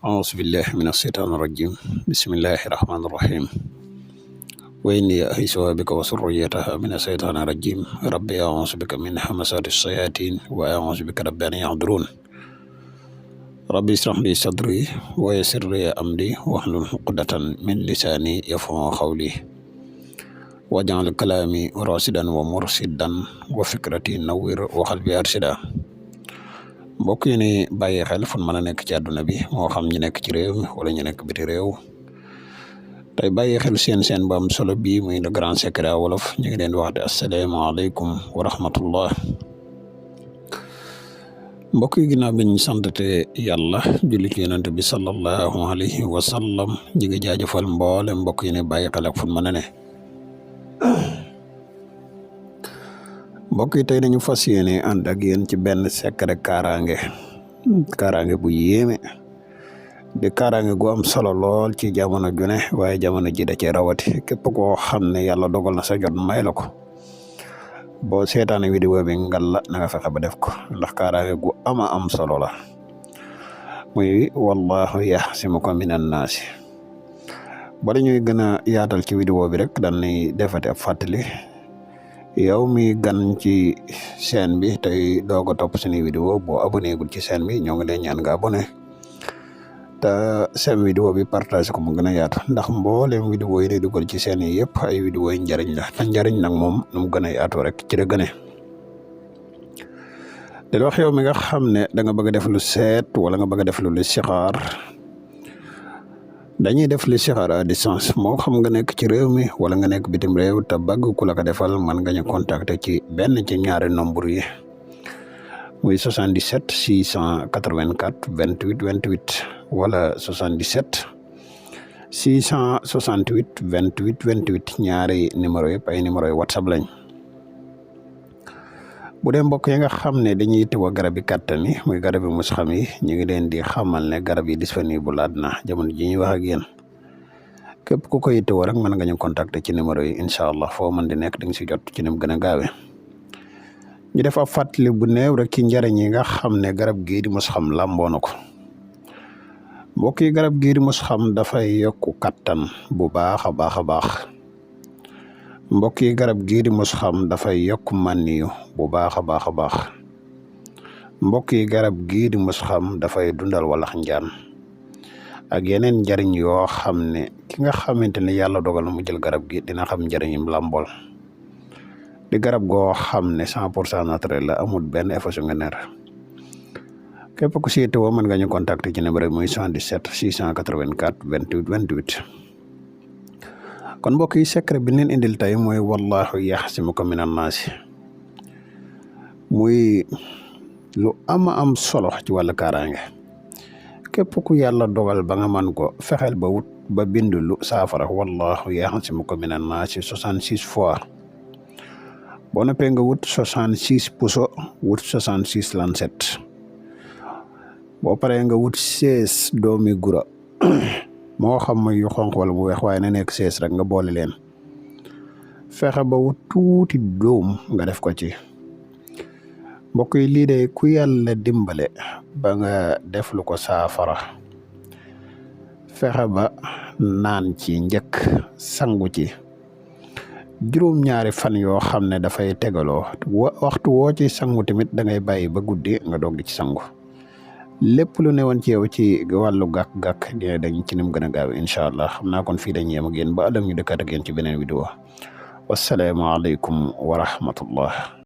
أعوذ بالله من الشيطان الرجيم بسم الله الرحمن الرحيم وإني أعيذها بك وذريتها من الشيطان الرجيم ربي أعوذ بك من همزات الشياطين وأعوذ بك رب أن يحضرون ربي اشرح لي صدري ويسر لي أمري واحلل عقدة من لساني يفقهوا قولي واجعل كلامي راشدا ومرشدا وفكرتي نوّر وقلبي أرشدا mbokk yi ni bàyyi xel fu mën a nekk ci àdduna bi moo xam ñu nekk ci réew mi wala ñu nekk biti réew tey bàyyi xel seen bu am solo bii muy le grand secret wolof ñu ngi leen di wax de asalaamaaleykum wa rahmatullah mbokk yi ginnaaw bi ñu santate yàlla julli ci yonent bi sallallahu alayhi wa sallam ñu ngi jaajëfal mboole mbokk yi ni bàyyi xel ak fu mën a ne mbokk yi tey dañu fas yéene ànd ak yéen ci benn secret kaaraange bu yéeme di kaaraange gu am solo lool ci jamono ju ne waaye jamono ji da cee rawati képp koo xam ne yàlla dogal na sa jot may la ko boo seetaane vidéo bi ngal la na nga fexe ba def ko ndax kaaraange gu am solo la muy wallahu yaxsimuka minan naasi bala ñuy gën a yaatal ci vidéo bi rek dañuy defati ab fàttali yow mi gan ci chaîne bi tey doog a topp suñu vidéo boo abonné gul ci chaîne bi ñoo ngi lay ñaan nga abonné te seen vidéo bi partage ko mu gën a yaatu ndax mboolem vidéo yi day dugal ci chaîne yi yëpp ay vidéo yi njariñ la te njariñ nag moom nu mu gën a yaatu rek ci la gëne di wax yow mi nga xam ne da nga bëgg a def lu seet wala nga bëgg a def lu listixaar dañuy def listixaar à distance moo xam nga nekk ci réew mi wala nga nekk bitim réew te bëgg ku la ko defal man nga ñu contacter ci benn ci ñaari nombre yi muy 77 684 28 28 wala 77 668 28 28 ñaari numéro yëpp ay numéro yi WhatsApp lañ bu dee mbokk yi nga xam ne dañuy yittewoo garab yi kàttan yi muy garab yi mus xam yi ñu ngi leen di xamal ne garab yi disponible na jamono ji ñuy wax ak yéen képp ku ko yittewoo rek mën nga ñu contacter ci numéro yi incha allah foo mën di nekk di nga si jot ci ni mu gën a gaawee ñu def ab fàttali bu néew rek ci njariñ yi nga xam ne garab gii di mus xam làmboo na ko mbokk yi garab gii di mus xam dafay yokku kattan bu baax a baax mbokk yi garab gii di mus xam dafay yokk mànniyu bu baax a baax mbokk yi garab gii di mus xam dafay dundal walax njaan ak yeneen njariñ yoo xam ne ki nga xamante ne yàlla dogal na mu jël garab gi dina xam njariñam làmbool di garab goo xam ne 100% naturel la amul benn effet secondaire képp ku si yittewoo mën nga ñu contacter ci numéro muy 77 684 28 28 kon mbokk yi secret bi leen indil tey mooy wallahu yaxsimuka minan naasi muy lu am solo ci wàllu kaaraange képp ku yàlla dogal ba nga man ko fexeel ba wut ba bind lu saafara wallahu yaxsimuka minan naasi 66 fois boo noppee nga wut 66 puso wut 66 lancet boo paree nga wut 16 doomi gura moo xam muy yu xonq wala mu weex waaye na nekk 16 rek nga boole leen fexe ba wut tuuti doom nga def ko ci mbokk yi lii de ku yàlla dimbale ba nga def lu ko saafara fexe ba naan ci njëkk sangu ci juróom-ñaari fan yoo xam ne dafay tegaloo waxtu woo ci sangu tamit da ngay bàyyi ba guddi nga doog di ci sangu lépp lu newoon ci yow ci wàllu gàkk-gàkk dina dañ ci nim gën a gaaw incha allah xam naa kon fii dañuy yem ak yéen ba ëllëg ñu dëkkaat ak yéen ci beneen vidéo wasalaamaaleykum wa rahmatullah